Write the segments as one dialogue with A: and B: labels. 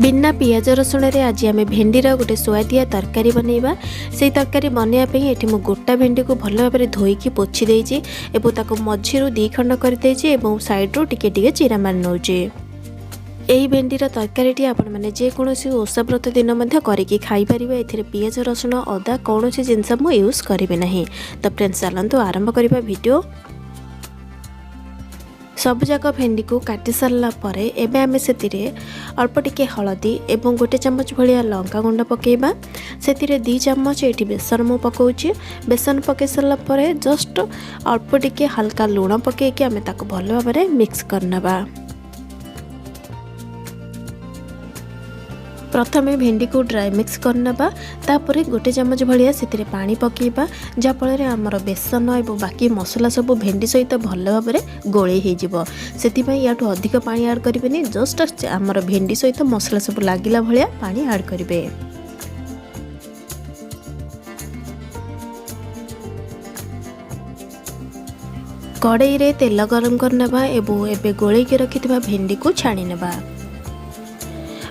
A: ବିନା ପିଆଜ ରସୁଣରେ ଆଜି ଆମେ ଭେଣ୍ଡିର ଗୋଟେ ସୁଆଦିଆ ତରକାରୀ ବନେଇବା। ସେଇ ତରକାରୀ ବନେଇବା ପାଇଁ ଏଠି ମୁଁ ଗୋଟା ଭେଣ୍ଡିକୁ ଭଲ ଭାବରେ ଧୋଇକି ପୋଛି ଦେଇଛି ଏବଂ ତାକୁ ମଝିରୁ ଦୁଇ ଖଣ୍ଡ କରିଦେଇଛି ଏବଂ ସାଇଡ଼ରୁ ଟିକେ ଟିକେ ଚିରା ମାରି ନେଉଛି। ଏହି ଭେଣ୍ଡିର ତରକାରୀଟି ଆପଣମାନେ ଯେକୌଣସି ଓଷା ବ୍ରତ ଦିନ ମଧ୍ୟ କରିକି ଖାଇପାରିବେ। ଏଥିରେ ପିଆଜ, ରସୁଣ, ଅଦା କୌଣସି ଜିନିଷ ମୁଁ ୟୁଜ୍ କରିବି ନାହିଁ। ତ ଫ୍ରେଣ୍ଡସ୍, ଚାଲନ୍ତୁ ଆରମ୍ଭ କରିବା ଭିଡ଼ିଓ। ସବୁଯାକ ଭେଣ୍ଡିକୁ କାଟି ସାରିଲା ପରେ ଏବେ ଆମେ ସେଥିରେ ଅଳ୍ପ ଟିକେ ହଳଦୀ ଏବଂ ଗୋଟେ ଚାମଚ ଭଳିଆ ଲଙ୍କା ଗୁଣ୍ଡ ପକାଇବା। ସେଥିରେ 2 ଚାମଚ ଏଠି ବେସନ ମୁଁ ପକାଉଛି। ବେସନ ପକାଇ ସାରିଲା ପରେ ଜଷ୍ଟ ଅଳ୍ପ ଟିକେ ହାଲକା ଲୁଣ ପକାଇକି ଆମେ ତାକୁ ଭଲ ଭାବରେ ମିକ୍ସ କରିନେବା। ପ୍ରଥମେ ଭେଣ୍ଡିକୁ ଡ୍ରାଏ ମିକ୍ସ କରିନେବା, ତାପରେ ଗୋଟେ ଚାମଚ ଭଳିଆ ସେଥିରେ ପାଣି ପକାଇବା, ଯାହାଫଳରେ ଆମର ବେସନ ଏବଂ ବାକି ମସଲା ସବୁ ଭେଣ୍ଡି ସହିତ ଭଲ ଭାବରେ ଗୋଳେଇ ହେଇଯିବ। ସେଥିପାଇଁ ୟାଠୁ ଅଧିକ ପାଣି ଆଡ଼୍ କରିବେନି, ଜଷ୍ଟ ଆମର ଭେଣ୍ଡି ସହିତ ମସଲା ସବୁ ଲାଗିଲା ଭଳିଆ ପାଣି ଆଡ଼୍ କରିବେ। କଡ଼େଇରେ ତେଲ ଗରମ କରିନେବା ଏବଂ ଏବେ ଗୋଳେଇକି ରଖିଥିବା ଭେଣ୍ଡିକୁ ଛାଣି ନେବା।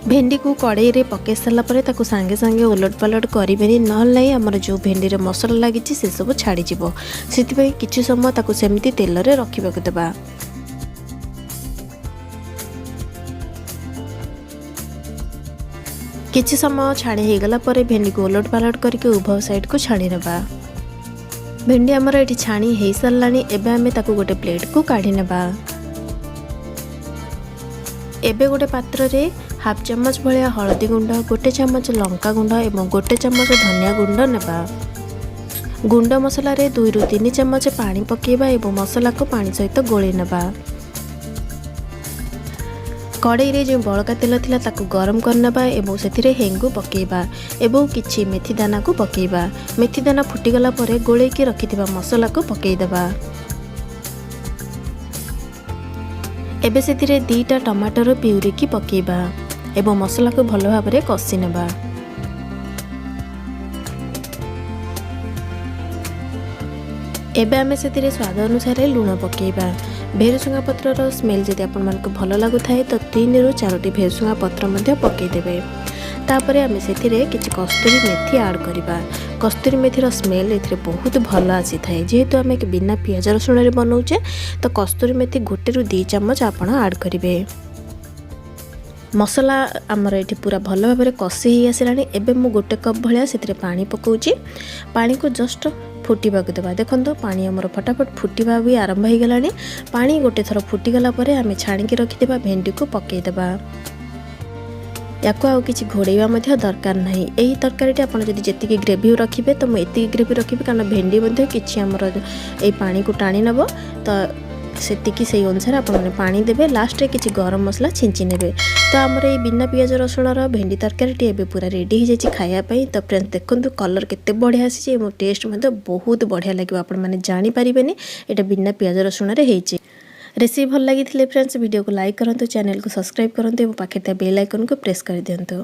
A: ଭେଣ୍ଡିକୁ କଡ଼େଇରେ ପକାଇ ସାରିଲା ପରେ ତାକୁ ସାଙ୍ଗେ ସାଙ୍ଗେ ଓଲଟ ପାଲଟ କରିବେନି, ନହେଲେ ନାହିଁ ଆମର ଯେଉଁ ଭେଣ୍ଡିରେ ମସଲା ଲାଗିଛି ସେସବୁ ଛାଡ଼ିଯିବ। ସେଥିପାଇଁ କିଛି ସମୟ ତାକୁ ସେମିତି ତେଲରେ ରଖିବାକୁ ଦେବା। କିଛି ସମୟ ଛାଣି ହେଇଗଲା ପରେ ଭେଣ୍ଡିକୁ ଓଲଟ ପାଲଟ କରିକି ଉଭୟ ସାଇଡ଼କୁ ଛାଣି ନେବା। ଭେଣ୍ଡି ଆମର ଏଠି ଛାଣି ହେଇସାରିଲାଣି। ଏବେ ଆମେ ତାକୁ ଗୋଟେ ପ୍ଲେଟ୍କୁ କାଢ଼ି ନେବା। ଏବେ ଗୋଟେ ପାତ୍ରରେ ହାଫ୍ ଚାମଚ ଭଳିଆ ହଳଦୀ ଗୁଣ୍ଡ, ଗୋଟେ ଚାମଚ ଲଙ୍କା ଗୁଣ୍ଡ ଏବଂ ଗୋଟେ ଚାମଚ ଧନିଆ ଗୁଣ୍ଡ ନେବା। ଗୁଣ୍ଡ ମସଲାରେ 2ରୁ 3 ଚାମଚ ପାଣି ପକାଇବା ଏବଂ ମସଲାକୁ ପାଣି ସହିତ ଗୋଳେଇ ନେବା। କଡ଼େଇରେ ଯେଉଁ ବଳକା ତେଲ ଥିଲା ତାକୁ ଗରମ କରିନେବା ଏବଂ ସେଥିରେ ହେଙ୍ଗୁ ପକାଇବା ଏବଂ କିଛି ମେଥି ଦାନାକୁ ପକାଇବା। ମେଥି ଦାନା ଫୁଟିଗଲା ପରେ ଗୋଳେଇକି ରଖିଥିବା ମସଲାକୁ ପକାଇଦେବା। ଏବେ ସେଥିରେ 2ଟା ଟମାଟୋର ପିଉରିକି ପକାଇବା ଏବଂ ମସଲାକୁ ଭଲ ଭାବରେ କଷି ନେବା। ଏବେ ଆମେ ସେଥିରେ ସ୍ୱାଦ ଅନୁସାରେ ଲୁଣ ପକାଇବା। ଭେରୁସୁଙ୍ଗା ପତ୍ରର ସ୍ମେଲ୍ ଯଦି ଆପଣମାନଙ୍କୁ ଭଲ ଲାଗୁଥାଏ, ତ 3ରୁ 4ଟି ଭେରୁସୁଙ୍ଗା ପତ୍ର ମଧ୍ୟ ପକାଇଦେବେ। ତାପରେ ଆମେ ସେଥିରେ କିଛି କସ୍ତୁରୀ ମେଥି ଆଡ଼୍ କରିବା। କସ୍ତୁରୀ ମେଥିର ସ୍ମେଲ୍ ଏଥିରେ ବହୁତ ଭଲ ଆସିଥାଏ। ଯେହେତୁ ଆମେ ବିନା ପିଆଜ ରସୁଣରେ ବନାଉଛେ, ତ କସ୍ତୁରୀ ମେଥି 1ରୁ 2 ଚାମଚ ଆପଣ ଆଡ଼୍ କରିବେ। ମସଲା ଆମର ଏଠି ପୁରା ଭଲ ଭାବରେ କଷି ହେଇ ଆସିଲାଣି। ଏବେ ମୁଁ ଗୋଟେ କପ୍ ଭଳିଆ ସେଥିରେ ପାଣି ପକାଉଛି। ପାଣିକୁ ଜଷ୍ଟ ଫୁଟିବାକୁ ଦେବା। ଦେଖନ୍ତୁ, ପାଣି ଆମର ଫଟାଫଟ ଫୁଟିବା ବି ଆରମ୍ଭ ହେଇଗଲାଣି। ପାଣି ଗୋଟେ ଥର ଫୁଟିଗଲା ପରେ ଆମେ ଛାଣିକି ରଖିଥିବା ଭେଣ୍ଡିକୁ ପକାଇଦେବା। ୟାକୁ ଆଉ କିଛି ଘୋଡ଼େଇବା ମଧ୍ୟ ଦରକାର ନାହିଁ। ଏହି ତରକାରୀଟି ଆପଣ ଯଦି ଯେତିକି ଗ୍ରେଭି ରଖିବେ, ତ ମୁଁ ଏତିକି ଗ୍ରେଭି ରଖିବି, କାରଣ ଭେଣ୍ଡି ମଧ୍ୟ କିଛି ଆମର ଏଇ ପାଣିକୁ ଟାଣି ନେବ। ତ ସେତିକି ସେଇ ଅନୁସାରେ ଆପଣମାନେ ପାଣି ଦେବେ। ଲାଷ୍ଟରେ କିଛି ଗରମ ମସଲା ଛିଞ୍ଚି ନେବେ। ତ ଆମର ଏଇ ବିନା ପିଆଜ ରସୁଣର ଭେଣ୍ଡି ତରକାରୀଟି ଏବେ ପୁରା ରେଡ଼ି ହେଇଯାଇଛି ଖାଇବା ପାଇଁ। ତ ଫ୍ରେଣ୍ଡସ୍, ଦେଖନ୍ତୁ କଲର୍ କେତେ ବଢ଼ିଆ ଆସିଛି ଏବଂ ଟେଷ୍ଟ ମଧ୍ୟ ବହୁତ ବଢ଼ିଆ ଲାଗିବ। ଆପଣମାନେ ଜାଣିପାରିବେନି ଏଇଟା ବିନା ପିଆଜ ରସୁଣରେ ହେଇଛି। ରେସିପି ଭଲ ଲାଗିଥିଲେ ଫ୍ରେଣ୍ଡସ୍, ଭିଡ଼ିଓକୁ ଲାଇକ୍ କରନ୍ତୁ, ଚ୍ୟାନେଲକୁ ସବସ୍କ୍ରାଇବ୍ କରନ୍ତୁ ଏବଂ ପାଖରେ ଥିବା ବେଲ୍ ଆଇକନ୍କୁ ପ୍ରେସ୍ କରିଦିଅନ୍ତୁ।